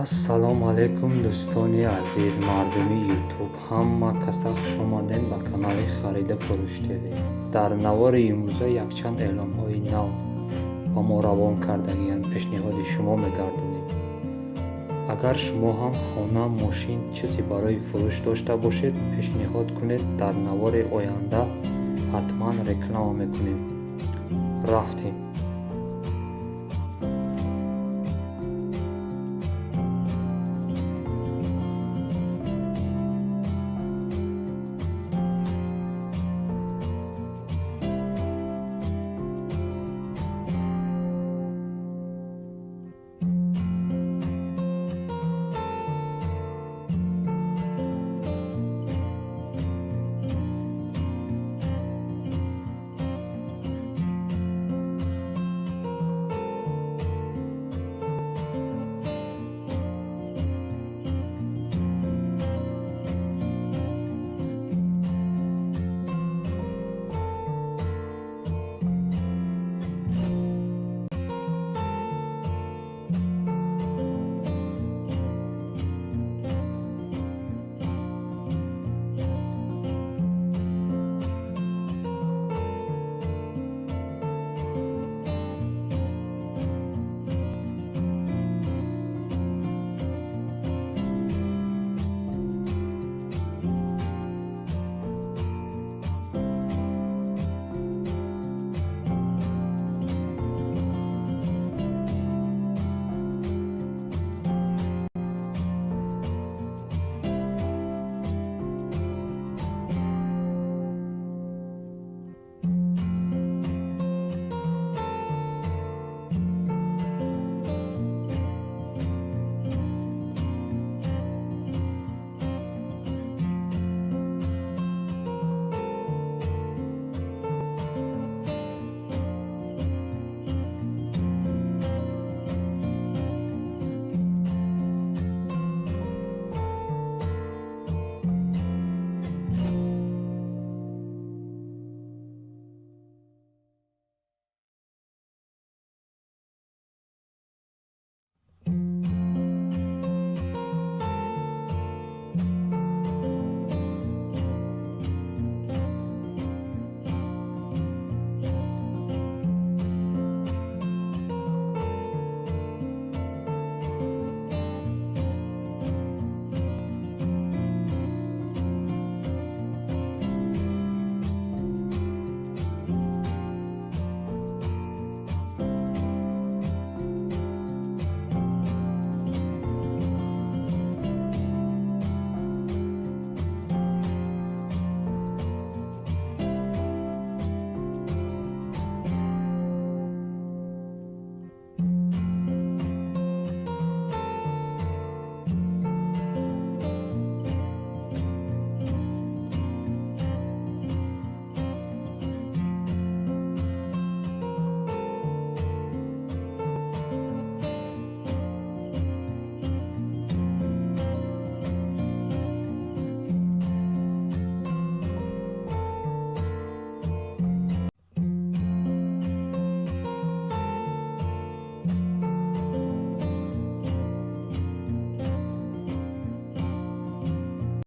Ассалому алайкум, дӯстони азиз, мардуми Ютуб, ҳама каса хушомадед ба канали Хариду фурӯш ТВ. Дар навори имрӯза якчанд эълонҳои нав ба мо равон кардагианд, пешниҳоди шумо мегардонем. Агар шумо ҳам хона, мошин, чизе барои фурӯш дошта бошед, пешниҳод кунед, дар навори оянда ҳатман реклама мекунем. Рафтем.